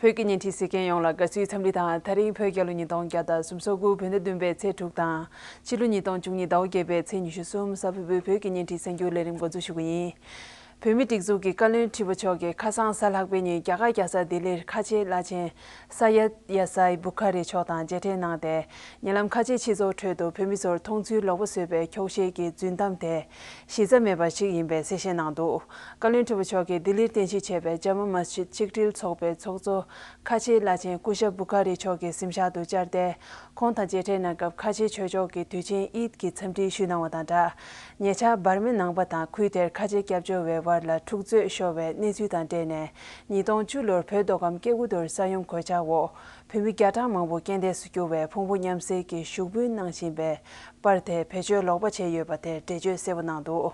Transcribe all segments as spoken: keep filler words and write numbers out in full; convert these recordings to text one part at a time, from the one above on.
བོད་ཀྱི་བརྙན་འཕྲིན་གཟིགས་མཁན་ཡོངས་ལ་དགའ་བསུའི་འཚམས་འདྲི་དང་། ད་རིང་བོད་རྒྱལ་ལོ་ཉིས་སྟོང་བརྒྱ་དང་སུམ་ཅུ་སོ་དགུ་བོད་ཟླ་བདུན་པའི་ཚེས་དྲུག་དང་། ཕྱི་ལོ་ཉིས་སྟོང་བཅུ་གཉིས་ཟླ་བ་བརྒྱད་པའི་ཚེས་ཉི་ཤུ་གསུམ་གཟའ་ཕུར་བུའི་བོད་ཀྱི་བརྙན་འཕྲིན་གསར་འགྱུར་ལས་རིམ་འགོ་འཛུགས་ཞུ་གི་ཡིན། བོད་མིའི་སྒྲིག་འཛུགས་ཀྱི་བཀའ་བློན་ཁྲི་པ་མཆོག་གིས་ཁ་སང་གཟའ་ལྷག་པའི་ཉིན་རྒྱ་གར་རྒྱལ་ས་ལྡི་ལིར་ཁ་ཆེའི་བླ་ཆེན་ས་ཡད་ཡ་སའི་བུ་ཁ་རི་མཆོག་དང་མཇལ་འཕྲད་གནང་སྟེ། ཉེ་ལམ་ཁ་ཆེའི་སྤྱི་ཚོགས་ཁྲོད་དུ་བོད་མི་ཚོར་མཐོང་ཚུལ་ལོག་པ་བཟོས་པའི་འཁྱོག་བཤད་ཀྱི་རྫུན་གཏམ་དེ་གཞི་རྩ་མེད་པ་ཞིག་ཡིན་པའི་གསལ་བཤད་གནང་འདུག་བཀའ་བློན་ཁྲི་པ་མཆོག་གིས་ལྡི་ལིར་རྟེན་གཞི་བྱས་པའི་ཇ་མ་མ་སི་ཇིད་ཆིག་སྒྲིལ་ཚོགས་པའི་ཚོགས་གཙོ་ཁ་ཆེའི་བླ་ཆེན་སྐུ་ཞབས་བུ་ཁ་རི་མཆོག་གི་གཟིམ་ཤག་ཏུ་བཅར་ཏེ། ཁོང་དང་མཇལ་འཕྲད་གནང་སྐབས་ཁ་ཆེའི་ཆོས་ཕྱོགས་ཀྱི་དུས་ཆེན་ཨིད་ཀྱི་འཚམས་འདྲི་ཞུས་གནང་བ་དང་སྦྲགས། ཉེ་ཆར་འབར་མའི་ནང་པ་དང་ཁུལ་དེར་ཁ་ཆེ་སྐྱབས་བཅོལ་བའི་བར་ལ་འཁྲུག་རྩོད་ཤོར་བའི་གནས་ཚུལ་དང་འབྲེལ་ནས། ཉིས་སྟོང་བཅུ་ལོར་བོད་མདོ་ཁམས་སྐྱེ་རྒུ་མདོར་ས་ཡོམ་གོད་ཆག་འོག་བོད་མི་བརྒྱ་གྲངས་མང་པོ་རྐྱེན་འདས་སུ་གྱུར་བའི་ཕུང་པོ་མཉམ་བསྲེགས་ཀྱི་ཞུགས་འབུལ་གནང་བཞིན་པའི་པར་དེ་བེད་སྤྱོད་ལོག་པ་བྱས་ཡོད་པ་དེར་འགྲེལ་བརྗོད་གསལ་པོ་གནང་འདུག་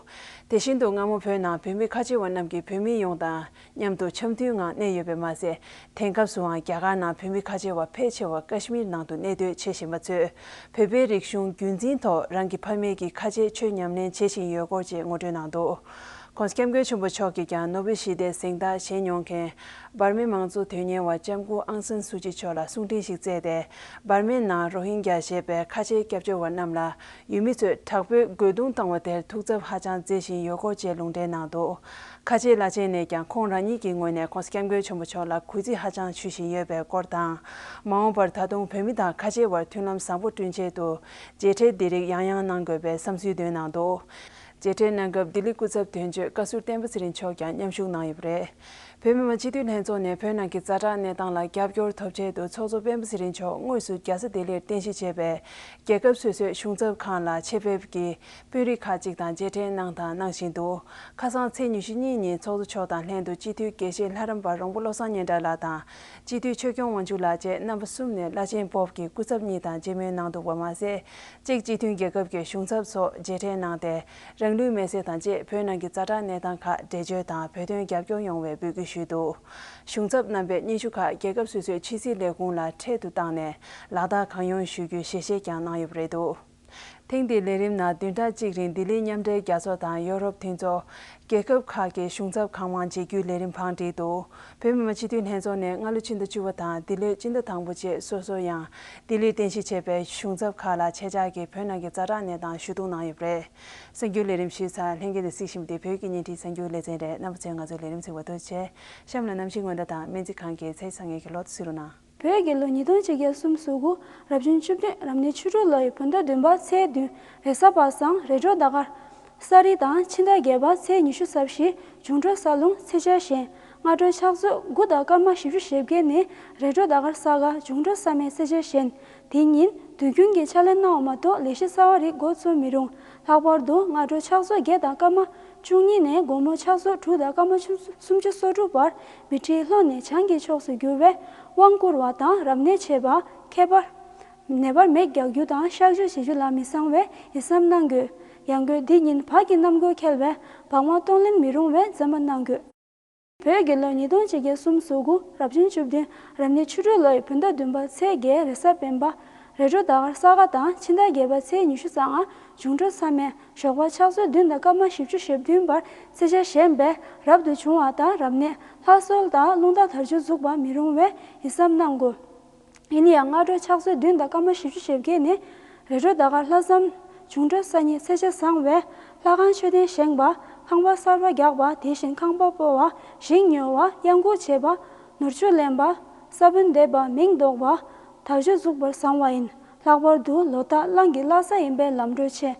དེ་བཞིན་དུ་སྔ་མོ་བོད་ནང་བོད་མི་ཁ་ཆེ་བ་རྣམས་ཀྱིས་བོད་མི་ཡོངས་དང་མཉམ་དུ་འཆམ་མཐུན་ངང་གནས་ཡོད་པས་མ་ཟད། དེང་སྐབས་སུའང་རྒྱ་གར་ནང་བོད་མི་ཁ་ཆེ་བ་ཕལ་ཆེ་བ་ཀ་ཤི་མིར་ནང་དུ་གནས་སྡོད་བྱེད་བཞིན་པ་ཚོས་བོད་པའི་རིག་གཞུང་རྒྱུན་འཛིན་ཐོག་རང་གི་ཕ་མེས་ཀྱི་ཁ་ཆེ་ཆོས་ཉམས་ལེན་བྱེད་བཞིན་ཡོད་སྐོར་བཅས་ངོ་སྤྲོད་གནང་འདུག ྋགོང་ས་ྋསྐྱབས་མགོན་ཆེན་པོ་མཆོག་གིས་ཀྱང་ནོ་བེལ་ཞི་བདེའི་གཟེངས་རྟགས་བཞེས་མྱོང་མཁན་འབར་མའི་མང་གཙོ་དོན་གཉེར་བ་ལྕམ་སྐུ་ཨང་སན་སུ་ཅི་མཆོག་ལ་གསུང་འཕྲིན་ཞིག་བསྩལ་ཏེ། འབར་མའི་ནང་རོ་ཧིན་གྱ་ཞེས་པའི་ཁ་ཆེའི་སྐྱབས་བཅོལ་བ་རྣམས་ལ་ཡུལ་མི་ཚོས་དྲག་པོས་རྒོལ་རྡུང་བཏང་བ་དེར་ཐུགས་འཚབ་ཧ་ཅང་མཛད་བཞིན་ཡོད་སྐོར་བཅས་ལུང་འདྲེན་གནང་འདུག་ཁ་ཆེའི་བླ་ཆེན་ནས་ཀྱང་ཁོང་རང་ཉིད་ཀྱི་ངོས་ནས་ྋགོང་ས་ྋསྐྱབས་མགོན་ཆེན་པོ་མཆོག་ལ་གུས་བརྩི་ཧ་ཅང་ཞུ་བཞིན་ཡོད་པའི་སྐོར་དང་། མ་འོངས་པར་ད་དུང་བོད་མི་དང་ཁ་ཆེའི་བར་མཐུན་ལམ་བཟང་པོ་བསྐྲུན་ཆེད་དུ་མཇལ་འཕྲད་འདི་རིགས་ཡང་ཡང་གནང་དགོས་པའི་བསམ་ཚུལ་བཏོན་གནང་འདུག་མཇལ་འཕྲད་གནང་སྐབས་ལྡི་ལི་སྐུ་ཚབ་དོན་གཅོད་བཀའ་ཟུར་བསྟན་པ་ཚེ་རིང་མཆོག་ཀྱང་མཉམ་ཞུགས་གནང་ཡོད་པ་རེད། བོད་མི་མང་སྤྱི་འཐུས་ལྷན་ཚོགས་ནས་བོད་ནང་གི་ཛ་དྲག་གནས་སྟངས་ལ་རྒྱབ་སྐྱོར་ཐོབ་ཆེད་དུ་ཚོགས་གཙོ་སྤེན་པ་ཚེ་རིང་མཆོག་དངོས་སུ་རྒྱལ་ས་ལྡི་ལིར་རྟེན་གཞི་བྱས་པའི་རྒྱལ་ཁབ་སོ་སོའི་གཞུང་ཚབ་ཁང་ལ་ཆེད་ཕེབས་ཀྱིས་དཔོན་རིགས་ཁག་ཅིག་དང་མཇལ་འཕྲད་གནང་དང་གནང་བཞིན་འདུག་ཁ་སང་ཚེས་ཉི་ཤུ་གཉིས་ཉིན་ཚོགས་གཙོ་མཆོག་དང་ལྷན་དུ་སྤྱི་འཐུས་དགེ་བཤེས་ལྷ་རམས་པ་རོང་པོ་བློ་བཟང་སྙན་གྲགས་ལགས་དང་། སྤྱི་འཐུས་ཆོས་སྐྱོང་དབང་ཕྱུག་ལགས་བཅས་རྣམ་པ་གསུམ་ནས་བླ་ཆེན་བོད་ཀྱི་སྐུ་ཚབ་གཉིས་དང་མཇལ་མོལ་གནང་འདུག་པ་མ་ཟད། གཅིག་སྤྱི་མཐུན་རྒྱལ་ཁབ་ཀྱི་གཞུང་ཚབ་སོགས་མཇལ་འཕྲད་གནང་སྟེ། རང་ལུས་མེར་སྲེག་དང་བཅས་བོད་ནང་གི་ཛ་དྲག་གནས་སྟངས་ཁག་འགྲེལ་བརྗོད་དང་བོད་དོན་རྒྱབ་སྐྱོར་ཡོང་བའི་འབོད་སྐུལ་ཞུས་འདུག་གཞུང་ཚབ་རྣམ་པས་སྙན་ཞུ་ཁག་རྒྱལ་ཁབ་སོ་སོའི་ཕྱི་སྲིད་ལས་ཁུངས་ལ་འཕྲལ་དུ་བཏང་ནས་ལག་བསྟར་གང་ཡོང་ཞུ་རྒྱུའི་ཞལ་བཞེས་ཀྱང་གནང་ཡོད་པ་རེད་འདུག་ཐེངས་འདིའི་ལས་རིམ་ནང་བདུན་ཕྲག་གཅིག་རིང་ལྡི་ལིའི་མཉམ་འབྲེལ་རྒྱལ་ཚོགས་དང་ཡོ་རོབ་མཐུན་ཚོགས། རྒྱལ་ཁབ་ཁག་གི་གཞུང་ཚབ་གང་མང་མཇལ་རྒྱུའི་ལས་རིམ་བང་བསྒྲིགས་འདུག་བོད་མི་མང་སྤྱི་འཐུས་ལྷན་ཚོགས་ནས་སྔ་ལོ་ཕྱི་ཟླ་བཅུ་པ་དང་འདི་ལོའི་སྤྱི་ཟླ་དང་པོ་བཅས་སོ་སོ་ཡང་ལྡི་ལིར་རྟེན་གཞི་བྱས་པའི་གཞུང་ཚབ་ཁག་ལ་ཆེད་བཅར་གྱིས་བོད་ནང་གི་ཛ་དྲག་གནས་སྟངས་ཞུ་གཏུག་གནང་ཡོད་པ་རེད། གསར་འགྱུར་ལས་རིམ་ཞུས་ཚར། ལྷན་རྒྱས་ནས་གཟིགས་བཞིན་པ་དེ་བོད་ཀྱི་བརྙན་འཕྲིན་གསར་འགྱུར་ལེ་ཚན་རེད། རྣམ་པ་ཚོས་ང་ཚོའི་ལས་རིམ་གཟིགས་པར་ཐུགས་རྗེ་ཆེ། གཤམ་ལ་གནམ་གཤིས་སྔོན་བརྡ་དང་སྨན་རྩིས་ཁང་གི་ཚེས་བཟང་ངན་གྱི་ལོ་ཐོ་གཟིགས་རོགས་གནང་། བོད་རྒྱལ་ལོ་ཉིས་སྟོང་ཆིག་བརྒྱ་སུམ་ཅུ་སོ་དགུ་རབ་བྱུང་བཅུ་བདུན་རབ་གནས་ཆུ་སྦྲུལ་ལོའི་བོད་ཟླ་བདུན་པ་ཚེས་བདུན་རེས་གཟའ་པ་སངས། རེས་འགྲོགས་ཟླ་སྐར་ས་རི་དང་། ཕྱི་ཟླ་བརྒྱད་པ་ཚེས་ཉི་ཤུ་རྩ་བཞི་འབྱུང་འགྲོ་ས་རླུང་ཚེས་ཆ་གཞན། སྔ་དྲོ་ཕྱག་ཚོད་དགུ་དང་སྐར་མ་བཞི་བཅུ་ཞེ་བརྒྱད་ནས་རེས་འགྲོགས་ཟླ་སྐར་ས་ག་འབྱུང་འགྲོ་ས་སྨེ་ཚེས་ཆ་གཞན། དེ་ཉིན་དུས་རྒྱུན་གྱི་ཕྱག་ལས་གནང་བ་མ་གཏོགས་ལས་གཞི་གསར་བ་རིགས་འགོ་བཙུགས་མི་རུང་། ལྷག་པར་དུ་སྔ་དྲོ་ཕྱག་ཚོད་བརྒྱད་དང་སྐར་མ་བཅུ་གཉིས་ནས་དགོང་མོ་ཕྱག་ཚོད་དྲུག་དང་སྐར་མ་སུམ་ཅུ་སོ་དྲུག་བར་མི་ཁྲི་ལྷོ་ནས་བྱང་གི་ཕྱོགས་སུ་བསྒྱུར་བས་དབང་བསྐུར་བ་དང་རབ་གནས་བྱེད་པ། ཁྱད་པར་ནད་པར་མེ་རྒྱག་རྒྱུ་དང་གཤག་བཅོས་བྱེད་རྒྱུ་ལ་མི་གསང་བས་ཡིད་བསམ་གནང་དགོས། ཡང་སྒོས་འདི་ཉིན་བར་གྱི་གནམ་སྒོ་འཁེལ་བས་བག་མ་གཏོང་ལེན་མི་རུང་བས་འཛེམ་པ་གནང་དགོས། བོད་རྒྱལ་ལོ་ཉིས་སྟོང་ཆིག་བརྒྱ་སུམ་ཅུ་སོ་དགུ་རབ་བྱུང་བཅུ་བདུན་རབ་གནས་ཆུ་སྦྲུལ་ལོའི་བོད་ཟླ་བདུན་པ་ཚེས་བརྒྱད་རེས་གཟའ་སྤེན་པ། རེས་འགྲོགས་ཟླ་སྐར་ས་ག་དང་ཕྱི་ཟླ་བརྒྱད་པ་ཚེས་ཉི་ཤུ་རྩ་ལྔ་འབྱུང་འགྲོ་ས་སྨེ། ཞོགས་པ་ཕྱག་ཚོད་བདུན་དང་སྐར་མ་བཞི་བཅུ་ཞེ་བདུན་བར་ཚེས་ཆ་གཞན་པས་རབ་ཏུ་བྱུང་བ་དང་རབ་གནས་ལྷ་གསོལ་དང་རླུང་རྟ་དར་ལྕོག་འཛུགས་པ་མི་རུང་བས་ཡིད་བསམ་གནང་དགོས། ཡིན་ཡང་སྔ་དྲོ་ཕྱག་ཚོད་བདུན་དང་སྐར་མ་བཞི་བཅུ་ཞེ་བརྒྱད་ནས་རེས་འགྲོགས་ཟླ་སྐར་ལྷ་བསམ་འབྱུང་འགྲོ་ས་གཉིས་ཚེས་ཆ་བཟང་བས་ལྷ་ཁང་མཆོད་རྟེན་བཞེངས་པ། ཁང་པ་གསར་པ་རྒྱག་པ། དེ་བཞིན་ཁང་པ་སྤོ་བ། ཞིང་ཉོ་བ། གཡང་འགུགས་བྱེད་པ། ནོར་ཕྱུགས་ལེན་པ། ས་བོན་འདེབས་པ། མིང་འདོགས་པ། དར་ལྕོག་འཛུགས་པར་བཟང་བ་ཡིན། ལྷག་པར་དུ་ལོ་རྟགས་གླང་གི་བླ་གཟའ་ཡིན་པས་ལམ་འགྲོ་ཆེ།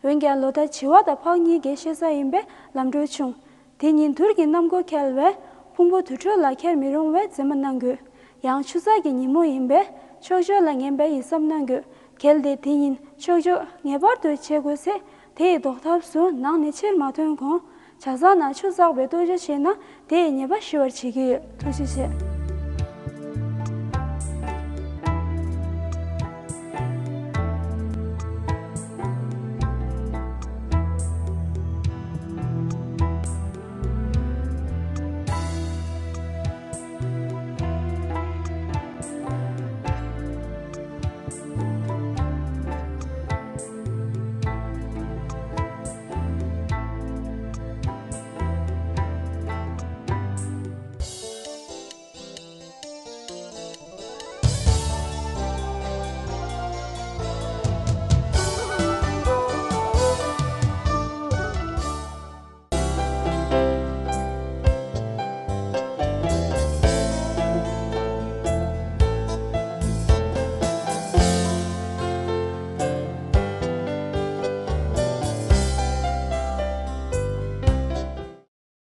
འོན་ཀྱང་ལོ་རྟགས་བྱི་བ་དང་ཕག་གཉིས་ཀྱི་གཤེད་གཟའ་ཡིན་པས་ལམ་འགྲོ་ཆུང་། དེ་ཉིན་དུར་གྱི་གནམ་སྒོ་འཁེལ་བས་ཕུང་པོ་དུར་ཁྲོད་ལ་འཁྱེར་མི་རུང་བས་འཛེམ་པ་གནང་དགོས། ཡང་ཆུ་ཚགས་ཀྱི་ཉིན་མོ་ཡིན་པས་ཕྱོགས་བཅུ་ལ་ངན་པའི་ཡིད་བསམ་གནང་དགོས། གལ་ཏེ་དེ་ཉིན་ཕྱོགས་བཅུ་ངེས་པར་དུ་བྱེད་དགོས་ཚེ་དེ་ཡི་ཟློག་ཐབས་སུ་ནག་ནི་ཕྱིར་མ་ཐོན་གོང་ཇ་ཚགས་ནང་ཆུ་བཙགས་པའི་གཏོར་བཅོས་བྱས་ན་དེ་ཡི་ཉེས་པ་ཞི་བར་བྱེད་ཀྱི་ཡོད། ཐུགས་རྗེ་ཆེ།